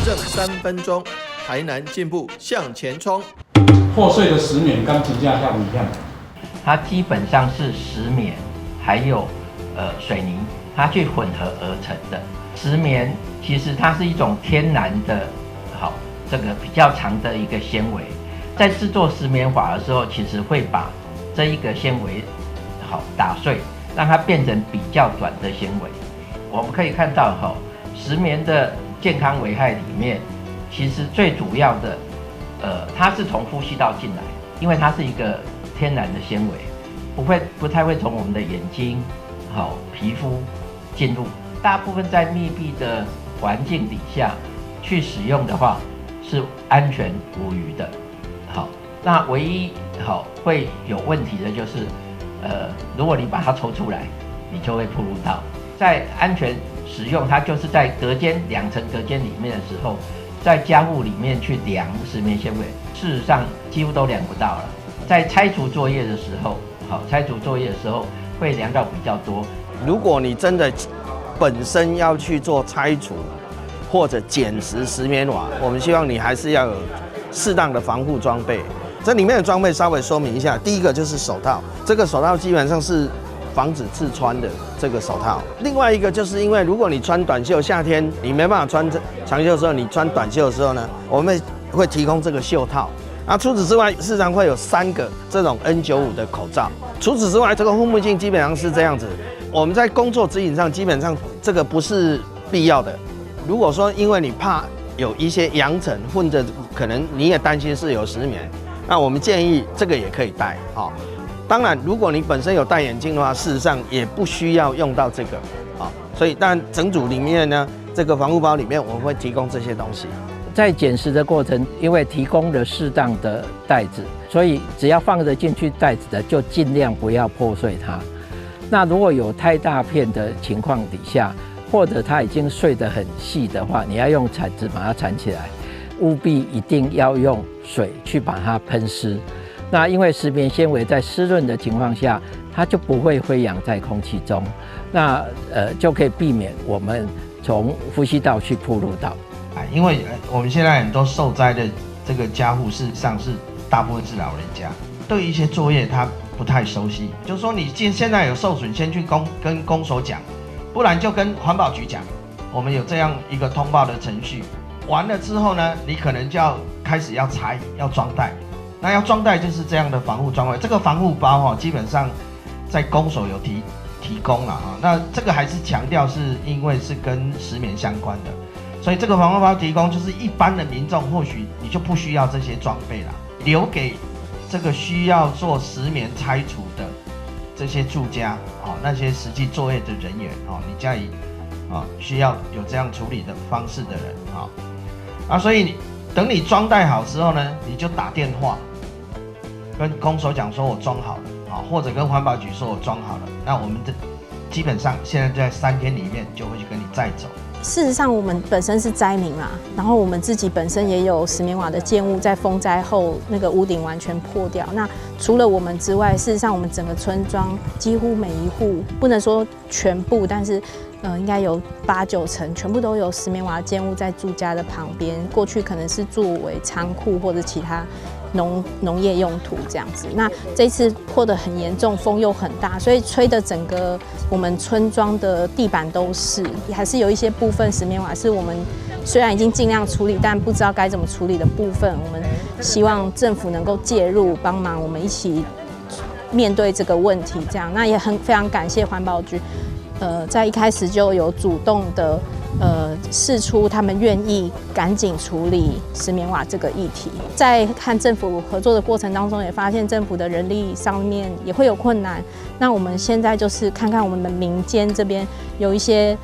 政三分鐘，台南進步向前衝。破碎的石棉敢真正遐危險？它基本上是石棉，還有水泥，它去混合而成的。石棉其實它是一種天然的，好這個比較長的一個纖維。在製作石棉瓦的時候，其實會把這一個纖維好打碎，讓它變成比較短的纖維。我們可以看到，哈，石棉的健康危害裡面，其實最主要的，它是從呼吸道進來，因為它是一個天然的纖維，不太會從我們的眼睛、好皮膚進入。大部分在密閉的環境底下去使用的話，是安全無虞的。好，那唯一好會有問題的就是，如果你把它抽出來，你就會暴露到。在安全使用，它就是在隔間兩層隔間裡面的時候，在家戶裡面去量石棉纖維，事實上幾乎都量不到了。在拆除作業的時候，好，拆除作業的時候會量到比較多。如果你真的本身要去做拆除或者撿拾石棉瓦，我們希望你還是要有適當的防護裝備。這裡面的裝備稍微說明一下，第一個就是手套，這個手套基本上是防止刺穿的這個手套。另外一個就是因為如果你穿短袖，夏天你沒辦法穿長袖的時候，你穿短袖的時候呢，我們會提供這個袖套。那除此之外，市場會有三個這種 N95 的口罩。除此之外，這個護目鏡基本上是這樣子。我們在工作指引上，基本上這個不是必要的。如果說因為你怕有一些揚塵混着，可能你也擔心是有石棉，那我們建議這個也可以戴。哈，當然，如果你本身有戴眼鏡的話，事實上也不需要用到這個。啊，所以但整組裡面呢，這個防護包裡面我們會提供這些東西。在撿拾的過程，因為提供了適當的袋子，所以只要放得進去袋子的，就盡量不要破碎它。那如果有太大片的情況底下，或者它已經碎得很細的話，你要用鏟子把它鏟起來，務必一定要用水去把它噴濕。那因為石棉纖維在濕潤的情況下，它就不會飛揚在空氣中，那就可以避免我們從呼吸道去暴露到。因為我們現在很多受災的這個家戶，事實上是大部分是老人家，對一些作業他不太熟悉。就是說你現在有受損，先去跟公所講，不然就跟環保局講，我們有這樣一個通報的程序。完了之後呢，你可能就要開始要拆，要裝袋。那要裝袋就是這樣的防護裝備。這個防護包哈，基本上在公所有提供了哈。那這個還是強調是因為是跟石棉相關的。所以這個防護包提供，就是一般的民眾或許你就不需要這些裝備了，留給這個需要做石棉拆除的這些住家啊，那些實際作業的人員哦，你家裡啊需要有這樣處理的方式的人啊，啊，所以等你裝袋好之後呢，你就打電話跟公所講說我裝好了啊，或者跟環保局說我裝好了，那我們這基本上現在在3天裡面就會去跟你載走。事實上，我們本身是災民啊，然後我們自己本身也有石棉瓦的建物，在風災後那個屋頂完全破掉。那除了我們之外，事實上我們整個村莊幾乎每一戶，不能說全部，但是應該有八九成全部都有石棉瓦建物在住家的旁邊。過去可能是作為倉庫或者其他農業用途這樣子。那這次破得很嚴重，風又很大，所以吹的整個我們村莊的地板都是，還是有一些部分石棉瓦是我們雖然已經盡量處理，但不知道該怎麼處理的部分，我們希望政府能夠介入幫忙，我們一起面對這個問題。這樣，那也很非常感謝環保局，在一開始就有主動的釋出他們願意趕緊處理石棉瓦這個議題。在和政府合作的過程當中，也發現政府的人力上面也會有困難。那我們現在就是看看我們民間這邊有一些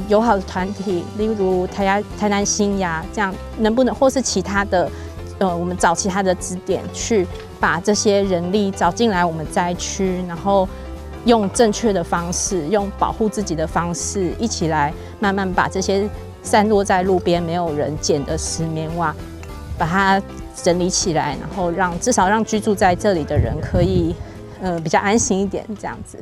友好的團體，例如台南新芽這樣，能不能或是其他的我們找其他的支點去把這些人力找進來我們災區，然後用正確的方式，用保護自己的方式，一起來慢慢把這些散落在路邊沒有人撿的石棉瓦，把它整理起來，然後讓至少讓居住在這裡的人可以比較安心一點，這樣子。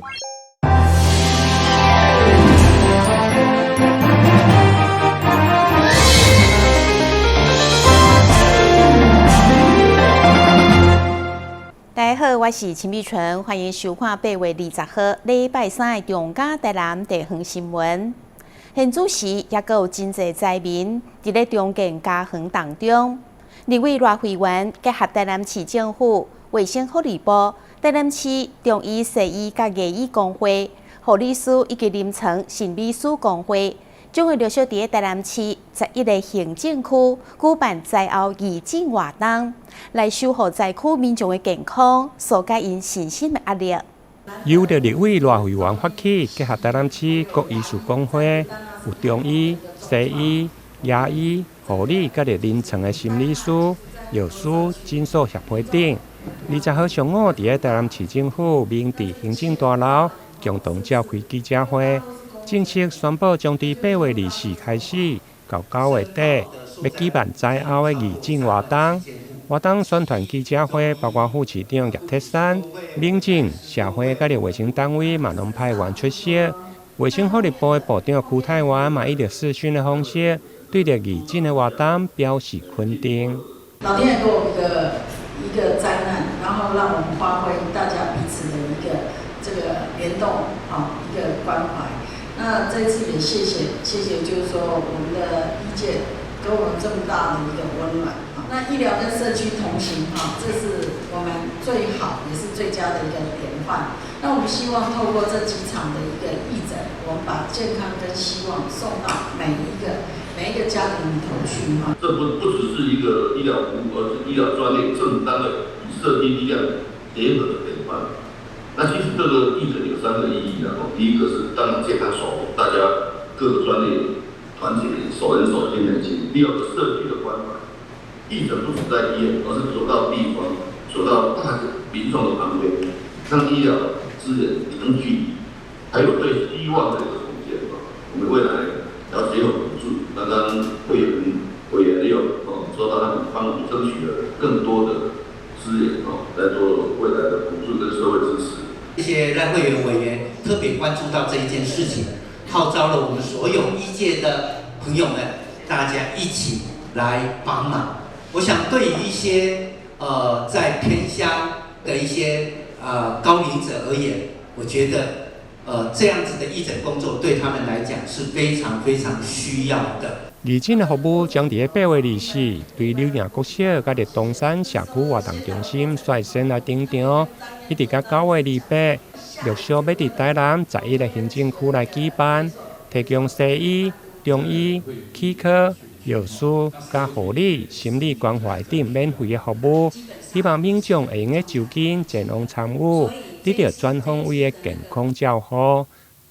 我是陳美純，歡迎收看8月20號禮拜三的中嘉台南地方新聞。現此時猶閣有真濟災民佇咧重建家園當中。立委賴惠元結合台南市政府衛生福利部、台南市中醫、西醫佮牙醫公會、護理師以及臨床心理師公會，將會陸續佇咧台南市11個行政區舉辦災後義診活動，來守護災區民眾的健康，紓解𪜶身心的壓力。由著立委賴惠元發起，結合台南市各醫師公會，有中醫、西醫、牙醫、護理，佮著臨床的心理師、藥師、診所協會等，20號上午佇咧台南市政府明治行政大樓共同召開記者會，正式宣布將佇8月24開始到9月底，欲舉辦災後的義診活動。活動宣傳記者會，包括副市長葉鐵珊、民政、社會佮著衛生單位嘛，攏派員出席。衛生福利部的部長邱泰源嘛，以著視訊的方式，對著義診的活動表示肯定。老天爺給我們一個災難，然後讓我們發揮大家彼此的一個這個聯動，哈，一個關懷。那這次也謝謝謝謝，就是說我們的醫界給我們這麼大的一個溫暖。那醫療跟社區同行，哈，這是我們最好也是最佳的一個典範。那我們希望透過這幾場的一個義診，我們把健康跟希望送到每一個家庭裡頭去，哈。這不只是一個醫療服務，而是醫療專業政府單位與社區力量聯合的典範。那其實這個義診有三個意義啊，第一個是當健康守護，大家各個專業團體手牽手心連心；第二個社區的關懷。義診不止在醫院，而是走到地方，走到大民眾的旁邊，讓醫療資源凝聚，還有對希望的一個重建啊。我們未來要結合補助，剛剛委員也有哦說到他們幫我們爭取了更多的資源哦，來做未來的補助跟社會支持。謝謝賴惠元委員特別關注到這一件事情，號召了我們所有醫界的朋友們，大家一起來幫忙。我想，對於一些在偏鄉的一些高齡者而言，我覺得這樣子的義診工作對他們來講是非常非常需要的。義診的服務將佇咧8月24，對柳營國小佮著東山社區活動中心率先來登場，一直到9月28，陸續欲佇台南11個行政區來舉辦，提供西醫、中醫、齒科、藥師、佮護理、心理關懷等免費的服務，希望民眾會用得就近前往參與，得著全方位的健康照護。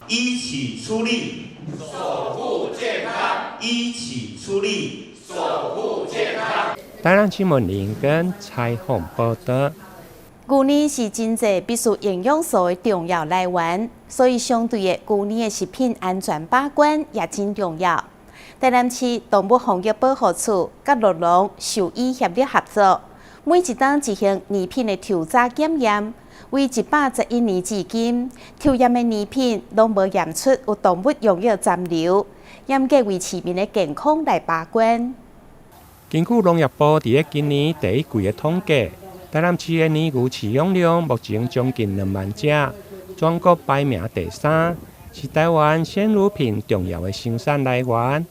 一起出力，守護健康。一起出力，守護健康。台南新聞林根採訪報導。牛奶是真濟必需營養素的重要來源，所以相對的牛奶的食品安全把關也真重要。台南市動物防疫保護處佮酪農獸醫協力合作，每一冬執行奶品的抽查檢驗，為111年至今，抽驗的奶品攏無驗出有動物用藥殘留，嚴格為市民的健康來把關。根據農業部佇咧今年第一季的統計，台南市的奶牛飼養量目前將近2萬隻，全國排名第三，是台灣鮮乳品重要的生產來源。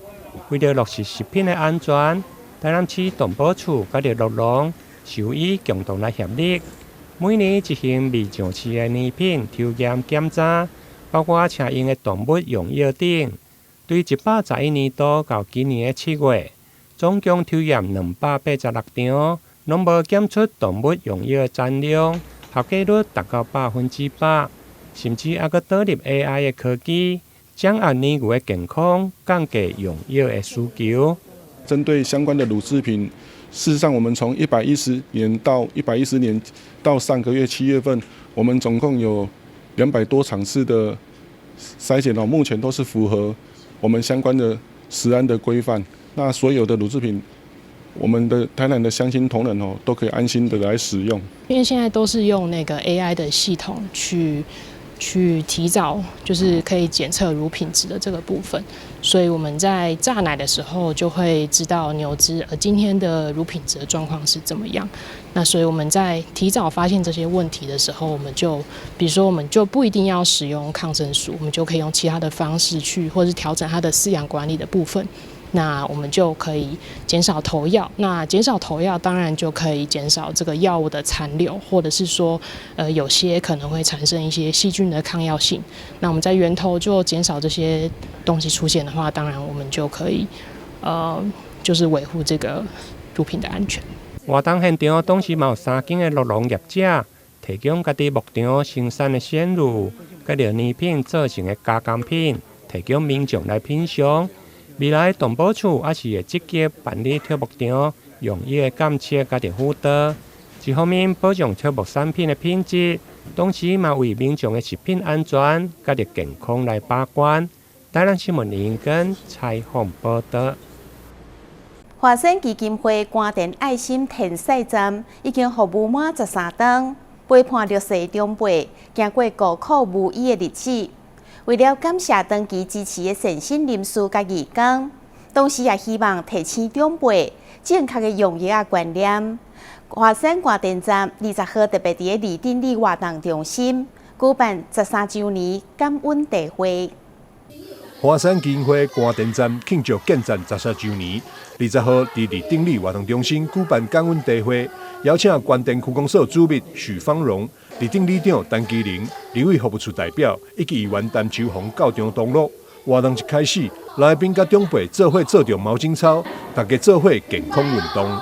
為著落實食品的安全，台南市動保處佮著酪農獸醫共同來協力，每年執行未上市的奶品抽驗檢查，包括車用的動物用藥等。對111年度到今年的7月，總共抽驗286場，攏無檢出動物用藥殘留，合格率達到100%，甚至猶閣導入 AI 的科技，掌握奶牛的健康，降低用藥的需求。針對相關的乳製品，事實上，我們從110年到上個月7月份，我們總共有200多場次的篩檢哦，目前都是符合我們相關的食安的規範。那所有的乳製品，我們的台南的鄉親同仁哦，都可以安心的來使用。因為現在都是用那個 AI 的系統去去提早就是可以檢測乳品質的這個部分，所以我們在榨奶的時候就會知道牛隻今天的乳品質的狀況是怎麼樣。那所以我們在提早發現這些問題的時候，我們就比如說我們就不一定要使用抗生素，我們就可以用其他的方式去，或是調整它的飼養管理的部分。那我們就可以減少投藥，那減少投藥當然就可以減少這個藥物的殘留，或者是說，有些可能會產生一些細菌的抗藥性。那我們在源頭就減少這些東西出現的話，當然我們就可以，就是維護這個乳品的安全。活動現場當時嘛有三間的酪農業者提供家己牧場生產的鮮乳，佮著奶品做成的加工品，提供民眾來品嘗。未來動保處也是會積極辦理畜牧場用藥的監測佮著輔導，一方面保障畜牧產品的品質，同時嘛為民眾的食品安全佮著健康來把關。台南新聞林根採訪報道。華山基金會關田愛心填賽站已經服務滿13冬，陪伴弱勢長輩行過孤苦無依的日子。為了感謝長期支持的善心人士佮義工，同時也希望提醒長輩正確的用藥仔觀念。華山關田站20號特別佇咧二丁里活動中心舉辦13週年感恩茶會。華山基金會關田站慶祝建站13週年，20號佇二丁里活動中心舉辦感恩茶會，邀請關田區公所主秘許芳榮、二丁里長陳基玲、立委服務處代表以及議員陳秋紅到場同樂。活動一開始，來賓佮長輩做伙做著毛巾操，大家做伙健康運動。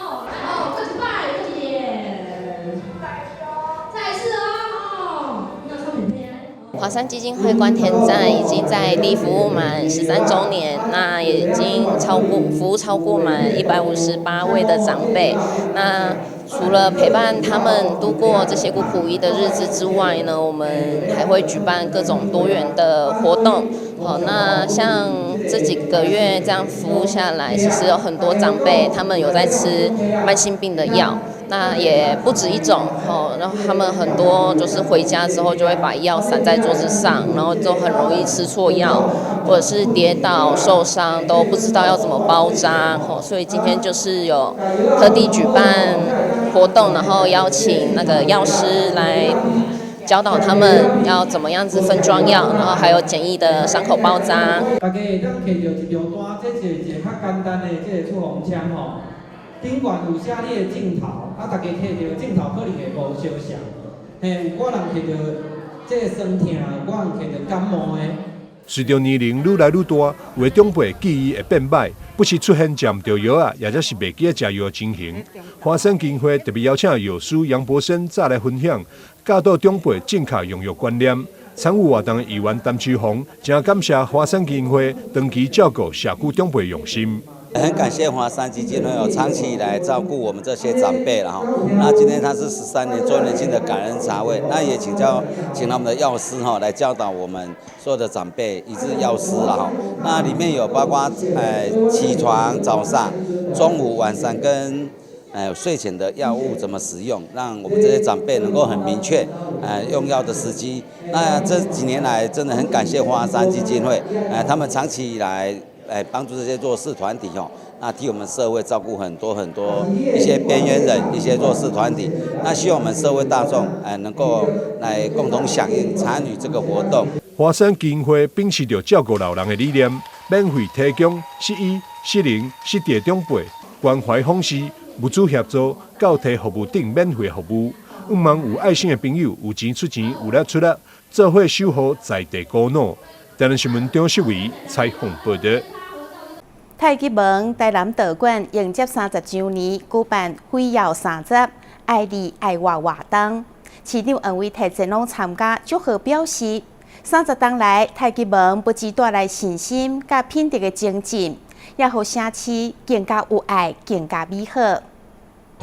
華山基金會關田站已經在地服務滿13週年，那也已經超過服務超過滿158位的長輩。那除了陪伴他們度過這些孤苦無依的日子之外呢，我們還會舉辦各種多元的活動。好，那像這幾個月這樣服務下來，其實有很多長輩他們有在吃慢性病的藥。那也不止一種哦，然後他們很多就是回家之後就會把藥散在桌子上，然後就很容易吃錯藥，或者是跌倒受傷都不知道要怎麼包紮哦，所以今天就是有特地舉辦活動，然後邀請那個藥師來教導他們要怎麼樣子分裝藥，然後還有簡易的傷口包紮。大家會當摕著一張單，這是一個較簡單的這個處方簽吼。頂懸有寫你的症頭，啊，大家摕著症頭可能會無相像，嘿，有寡人摕著這個酸痛，有寡人摕著感冒的。隨著年齡愈來愈大，有的長輩記憶會變䆀，不時出現食毋著藥仔，抑者是袂記得食藥的情形。華山基金會特別邀請藥師楊博生早來分享，教導長輩正確用藥觀念。參與活動的議員陳秋紅誠感謝華山基金會長期照顧社區長輩用心。很感謝華山基金會有長期以來照顧我們這些長輩了哈。那今天他是13年週年慶的感恩茶會，那也請教請他們的藥師哈來教導我們所有的長輩，以至藥師了哈。那裡面有包括起床、早上、中午、晚上跟睡前的藥物怎麼使用，讓我們這些長輩能夠很明確用藥的時機。那這幾年來真的很感謝華山基金會，他們長期以來幫助這些弱勢團體哦，那替我們社會照顧很多很多一些邊緣人、一些弱勢團體。那希望我們社會大眾能夠來共同響應參與這個活動。華山基金會秉持著照顧老人的理念，免費提供失醫、失能、失智長輩關懷訪視、物資協助、到提服務等免費服務。向望有愛心的朋友有錢出錢，有力出力，做伙守護在地孤老。台南新聞張世偉採訪報道。太極門台南道館迎接30週年，舉辦輝耀三十愛你愛我活動。市長黃偉哲前往參加祝賀，表示30冬來太極門不只帶來信心佮品德的精進，也予城市更加有愛，更加美好。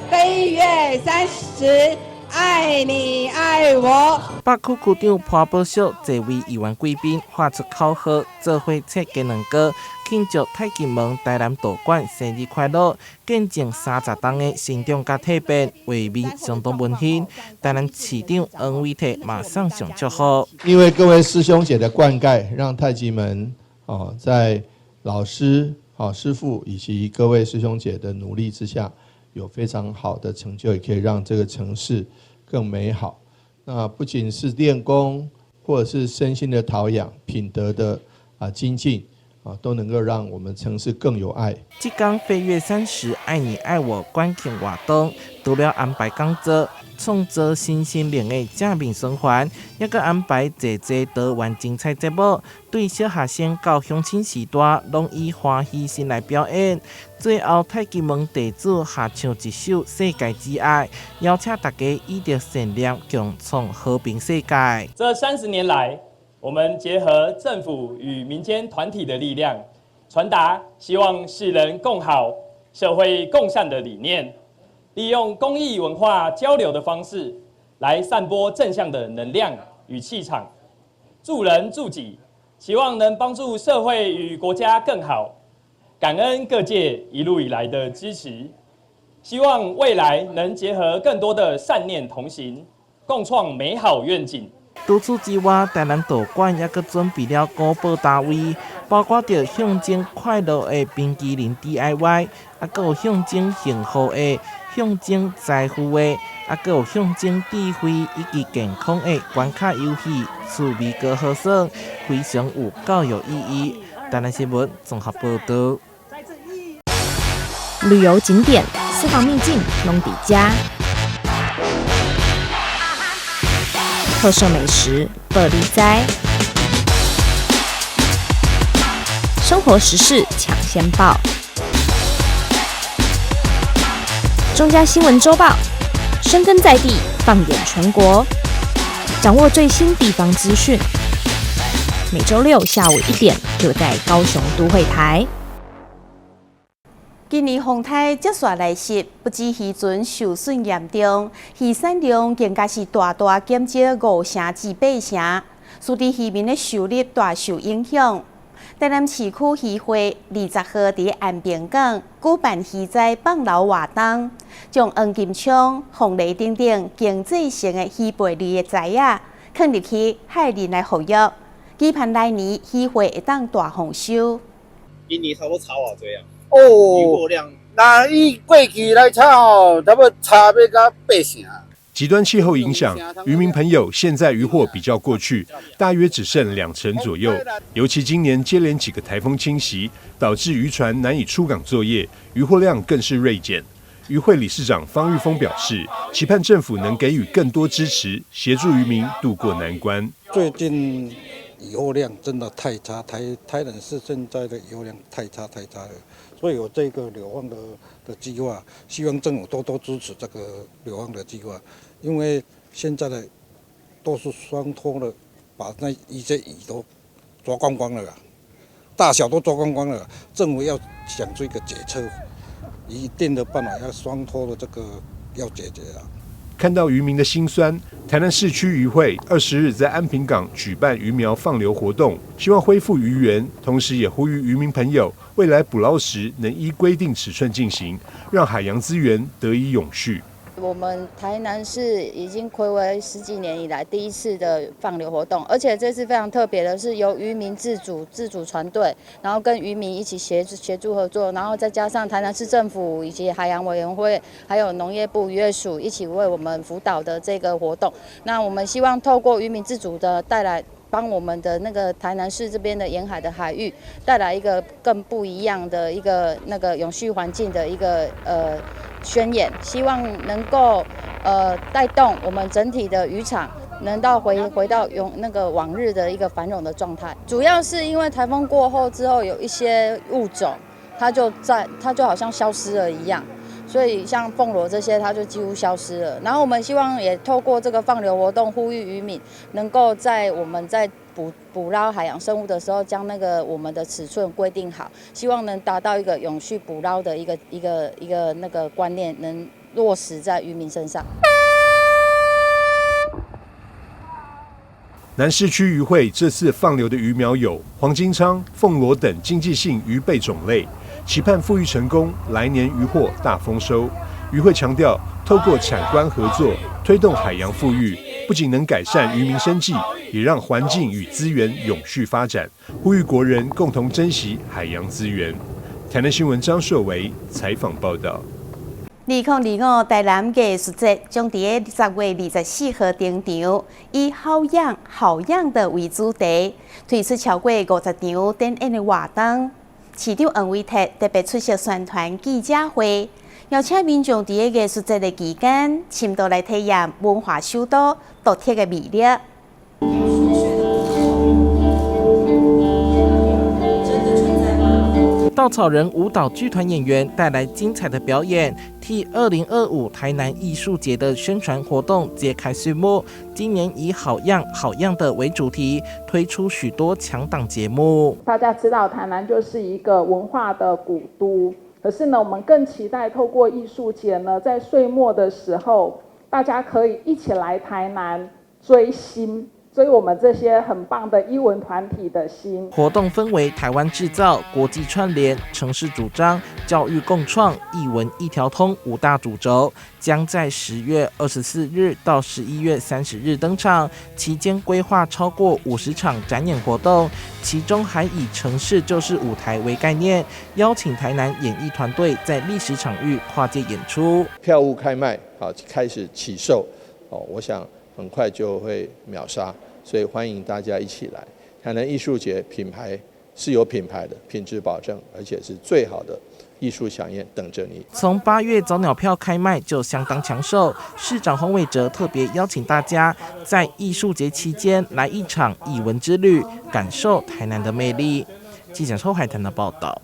飛躍三十。愛你愛我。北區區長潘寶秀這位議員貴賓喊出口號，做伙切雞卵糕，慶祝太極門台南道館生日快樂，見證30冬的成長佮蛻變，畫面相當溫馨。台南市長黃偉哲嘛送上祝福。因為各位師兄姐的灌溉，讓太極門哦，在老師、好師父以及各位師兄姐的努力之下，有非常好的成就，也可以讓這個城市更美好。那不僅是練功，或者是身心的陶養、品德的精進啊，都能夠讓我們城市更有愛。這工飛躍三十，愛你愛我觀慶活動，除了安排講座、創造身心靈的正面循環，猶閣安排濟濟多元精彩節目，對小學生到鄉親時代，攏以歡喜心來表演。最後，太極門弟子合唱一首《世界之愛》，邀請大家以著善念共創和平世界。這30年來，我們結合政府與民間團體的力量，傳達希望世人共好、社會共善的理念，利用公益文化交流的方式，來散播正向的能量與氣場，助人助己，期望能幫助社會與國家更好。感恩各界一路以來的支持，希望未來能結合更多的善念同行，共創美好願景。除此之外，台南道館猶閣準備了五寶單位，包括著象徵快樂的冰淇淋 DIY，啊，閣有象徵幸福的、象徵財富的，啊，閣有象徵智慧以及健康的關卡遊戲，趣味閣好耍，非常有教育意義。台南新聞綜合報導。旅遊景點、私房秘境，攏佇遮。特色美食，報你知。生活時事搶先報，中嘉新聞週報，深耕在地，放眼全國，掌握最新地方資訊。每週六下午1點，就在高雄都會台。今年風颱接續來襲，不止漁船受損嚴重，漁產量更加是大大減少5成至8成，使得漁民的收入大受影響。台南市區漁會20號佇安平港舉辦漁災放流活動，將黃金槍、鳳梨等等經濟性的魚貝類的材仔，囥入去海裡來復育，期盼來年漁會會當大豐收。今年差不多差偌濟啊？哦，漁獲量。那以過去來查吼，差不多差欲到八成。極端氣候影響，漁民朋友現在漁獲比較過去，大約只剩2成左右。尤其今年接連幾個颱風侵襲，導致漁船難以出港作業，漁獲量更是銳減。漁會理事長方玉峰表示，期盼政府能給予更多支持，協助漁民渡過難關。最近漁獲量真的太差，台南市現在的漁獲量太差太差了，所以有這個流放的計劃，希望政府多多支持這個流放的計劃，因為現在的都是雙拖的，把那一些魚都抓光光了啦，大小都抓光光了，政府要想出一個解策，一定的辦法要雙拖的這個要解決啊。看到漁民的辛酸，台南市區漁會20日在安平港舉辦魚苗放流活動，希望恢復漁源，同時也呼籲漁民朋友未來捕撈時能依規定尺寸進行，讓海洋資源得以永續。我們台南市已經睽違十幾年以來第一次的放流活動，而且這次非常特別的是由漁民自主船隊，然後跟漁民一起協助合作，然後再加上台南市政府以及海洋委員會，還有農業部漁業署一起為我們輔導的這個活動。那我們希望透過漁民自主的帶來，幫我們的那個台南市這邊的沿海的海域帶來一個更不一樣的一個那個永續環境的一個宣言，希望能夠帶動我們整體的漁場能到回到永那個往日的一個繁榮的狀態。主要是因為颱風過後之後，有一些物種它就好像消失了一樣。所以像鳳螺這些，它就幾乎消失了。然後我們希望也透過這個放流活動，呼籲漁民能夠在我們在捕撈海洋生物的時候，將那個我們的尺寸規定好，希望能達到一個永續捕撈的一個那個觀念，能落實在漁民身上。南势区渔会这次放流的鱼苗有黄金鲳、凤螺等经济性鱼贝种类，期盼复育成功，来年渔获大丰收。渔会强调，透过产官合作推动海洋复育，不仅能改善渔民生计，也让环境与资源永续发展。呼吁国人共同珍惜海洋资源。台南新闻张硕维采访报道。2025台南艺术节將佇10月24號登場，以好樣好樣的為主題，推出超過50場展演的活動。市長黃偉哲特別出席宣傳記者會，邀請民眾佇藝術節的期間，深度來體驗文化首都獨特的魅力。稻草人舞蹈劇團演員帶來精彩的表演，替2025台南藝術節的宣傳活動揭開序幕。今年以好樣好樣的為主題，推出許多強檔節目。大家知道台南就是一個文化的古都，可是呢，我們更期待透過藝術節呢，在歲末的時候，大家可以一起來台南追星。追我們這些很棒的藝文團體的心。活動分為台灣製造、國際串聯、城市主張、教育共創、藝文一條通五大主軸，將在10月24日到11月30日登場。期間規劃超過50場展演活動，其中還以城市就是舞台為概念，邀請台南演藝團隊在歷史場域跨界演出。票務開賣，好，開始起售，哦，我想很快就會秒殺。所以歡迎大家一起來。台南藝術節品牌是有品牌的，品質保證，而且是最好的藝術饗宴等着你。從8月早鳥票開賣就相當搶手，市長黃偉哲特別邀請大家在藝術節期間來一場藝文之旅，感受台南的魅力。記者抽海台的報道。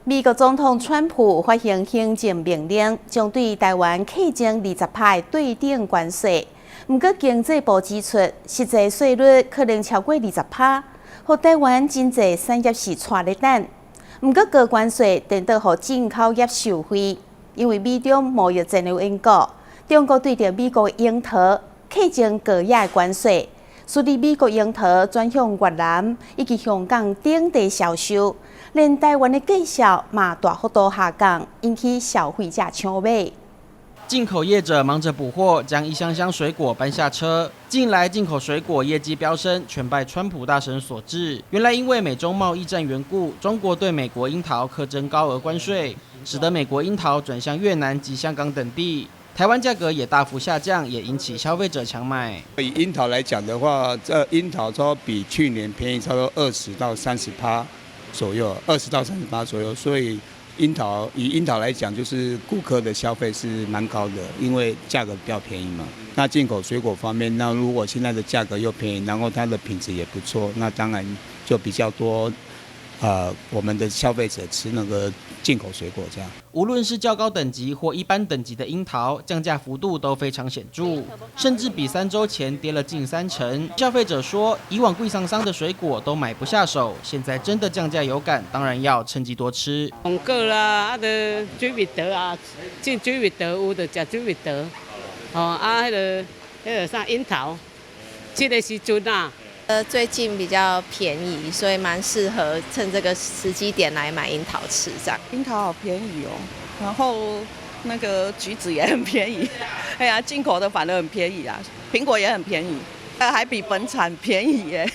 美國總統川普發行行政命令，將對台灣課徵20%對等關稅。毋過經濟部指出，實際稅率可能超過20%，予台灣真濟產業是掣咧等。毋過高關稅顛倒予進口業受惠，因為美中貿易戰的緣故，中國對著美國櫻桃課徵高額的關稅，使得美國櫻桃轉向越南以及香港等地銷售，連台灣的價數嘛大幅度下降，引起消費者搶買。進口業者忙着補貨，將一箱箱水果搬下車。近來進口水果業績飆升，全拜川普大神所致。原來因為美中貿易戰緣故，中國對美國櫻桃課徵高額關稅，使得美國櫻桃轉向越南及香港等地。台灣價格也大幅下降，也引起消費者搶買。以櫻桃來講的話，這櫻桃說比去年便宜差不多20到30%左右，20到30%左右，所以。櫻桃以櫻桃來講，就是顧客的消費是蠻高的，因為價格比較便宜嘛。那進口水果方面，那如果現在的價格又便宜，然後它的品質也不錯，那當然就比較多，我們的消費者吃那個進口水果這樣。無論是較高等級或一般等級的櫻桃，降價幅度都非常顯著，甚至比3週前跌了近3成。消費者說，以往貴桑桑的水果都買不下手，現在真的降價有感，當然要趁機多吃。紅果啦，啊，就水蜜桃啊，種水蜜桃有就食水蜜桃，哦，啊，彼個啥櫻桃，這個時陣啊。最近比較便宜，所以蠻適合趁這個時機點來買櫻桃吃。這樣櫻桃好便宜哦，然後那個橘子也很便宜，哎呀，進口的反而很便宜啊，蘋果也很便宜，還比本產便宜耶。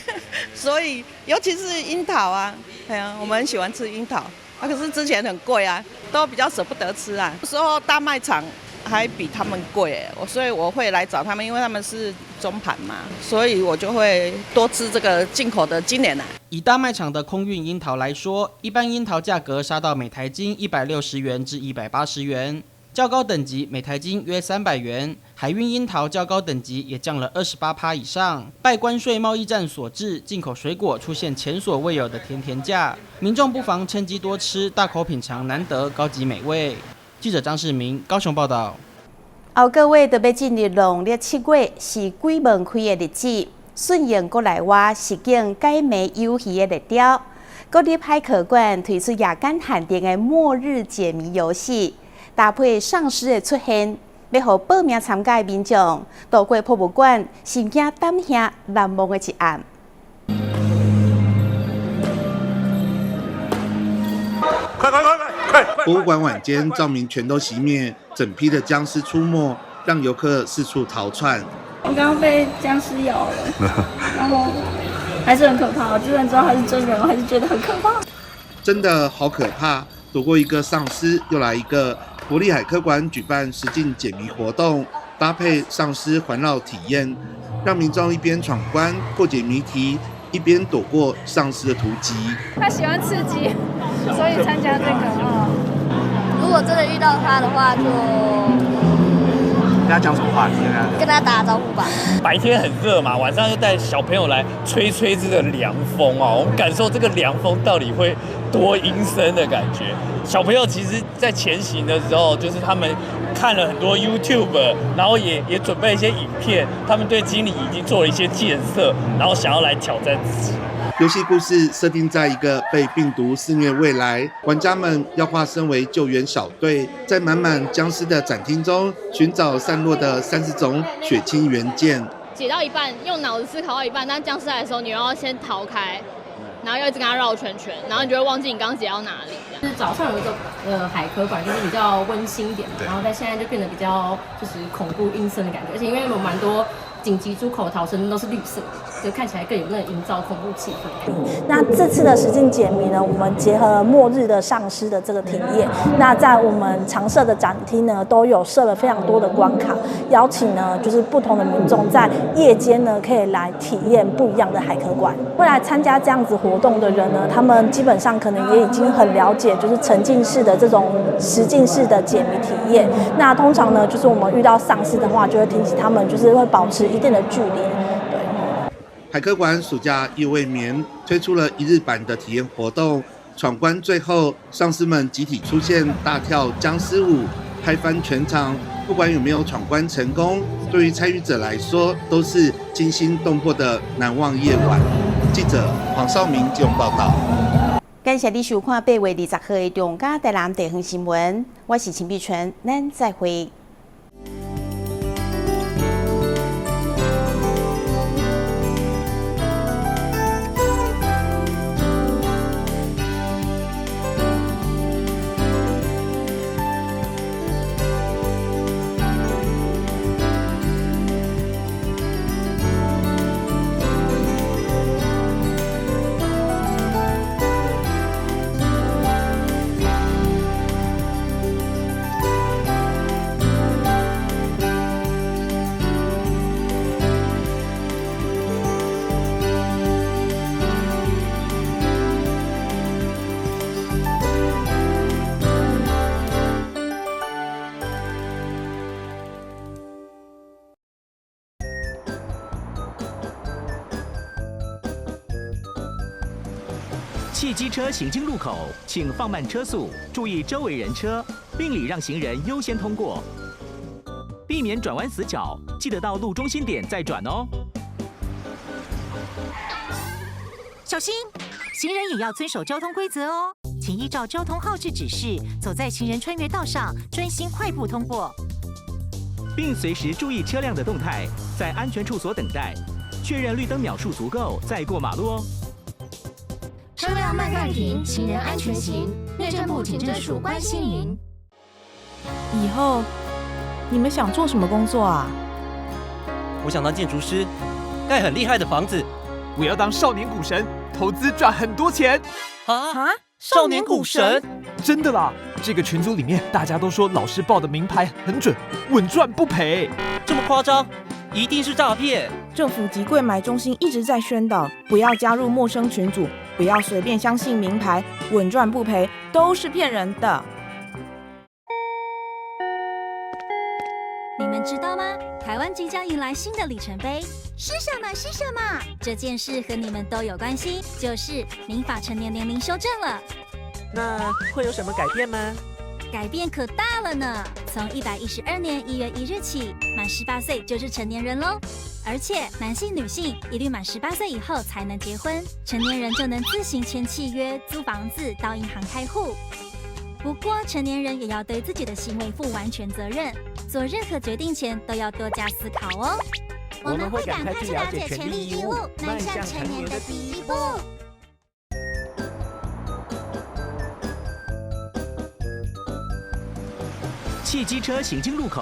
所以尤其是櫻桃啊，哎呀，我們很喜歡吃櫻桃，啊，可是之前很貴啊，都比較捨不得吃啊。有時候大賣場還比他們貴，所以我會來找他們，因為他們是中盤嘛，所以我就會多吃這個進口的今年啊。以大賣場的空運櫻桃來說，一般櫻桃價格殺到每台斤160元至180元，較高等級每台斤約300元。海運櫻桃較高等級也降了28%以上。拜關稅貿易戰所致，進口水果出現前所未有的甜甜價，民眾不妨趁機多吃，大口品嘗難得高級美味。記者張世明高雄報道。後個月就欲進入農曆7月，是鬼門開的日子。順應國內外實境解謎遊戲的熱潮，國立海科館推出夜間限定的末日解謎遊戲，搭配喪屍的出現，欲予報名參加的民眾度過博物館心驚膽嚇難忘的一暗。快快快快快！博物館晚間照明全都熄滅，整批的殭屍出沒，讓遊客四處逃竄。我剛剛被殭屍咬了，然後還是很可怕。我就算知道他是真人，我還是覺得很可怕。真的好可怕！躲過一個喪屍，又來一個。國立海科館舉辦實境解謎活動，搭配喪屍環繞體驗，讓民眾一邊闖關破解謎題，一邊躲過喪屍的突擊。他喜歡刺激，所以參加這個。如果真的遇到他的話，就跟他講什麼話？跟他打招呼吧。白天很熱嘛，晚上就帶小朋友來吹吹這個涼風啊，我們感受這個涼風到底會多陰森的感覺。小朋友其實，在前行的時候，就是他們看了很多 YouTube，然後也準備一些影片，他們對心理已經做了一些建設，然後想要來挑戰自己。遊戲故事設定在一個被病毒肆虐未來，玩家們要化身為救援小隊，在滿滿殭屍的展廳中尋找散落的30種血清元件。解到一半，用腦子思考到一半，但殭屍來的時候，你又要先逃開，然後又一直跟他繞圈圈，然後你就會忘記你剛剛解到哪裡。就是早上有一個海科館，就是比較溫馨一點嘛，然後在現在就變得比較就是恐怖陰森的感覺，而且因為有蠻多緊急出口逃生燈都是綠色的，就看起來更有那個營造恐怖氣氛。那這次的實境解謎呢，我們結合了末日的喪屍的這個體驗。那在我們常設的展廳呢，都有設了非常多的關卡，邀請呢就是不同的民眾在夜間呢可以來體驗不一樣的海科館。會來參加這樣子活動的人呢，他們基本上可能也已經很了解，就是沉浸式的這種實境式的解謎體驗。那通常呢，就是我們遇到喪屍的話，就會提醒他們，就是會保持一定的距離。對。海科館暑假夜未眠推出了一日版的體驗活動，闖關最後，喪屍們集體出現，大跳殭屍舞，拍翻全場。不管有沒有闖關成功，對於參與者來說，都是驚心動魄的難忘夜晚。記者黃少明金融報道。感謝你收看8月20號的中嘉台南地方新聞，我是陳碧純，咱再會。汽機車行經路口，請放慢車速，注意周圍人車，並禮讓行人優先通過，避免轉彎死角。記得到路中心點再轉哦。小心，行人也要遵守交通規則哦，請依照交通號誌指示，走在行人穿越道上，專心快步通過，並隨時注意車輛的動態，在安全處所等待，確認綠燈秒數足夠再過馬路哦。車輛慢慢停，行人安全行。內政部警政署關心您。以後你們想做什麼工作啊？我想當建築師，蓋很厲害的房子。我要當少年股神，投資賺很多錢。啊！少年股神？真的啦！這個群組裡面大家都說老師報的明牌很準，穩賺不賠。這麼誇張？一定是詐騙！政府及櫃買中心一直在宣導，不要加入陌生群組，不要隨便相信明牌，穩賺不賠都是騙人的。你們知道嗎？台灣即將迎來新的里程碑，是什麼？是什麼？這件事和你們都有關係，就是民法成年年齡修正了。那會有什麼改變嗎？改變可大了呢！從112年1月1日起，滿18歲就是成年人嘍。而且男性、女性一律滿18歲以後才能結婚，成年人就能自行簽契約、租房子、到銀行開戶。不過，成年人也要對自己的行為負完全責任。做任何決定前都要多加思考哦。我們會趕快去了解權利義務，邁向成年的第一步。汽機車行經路口。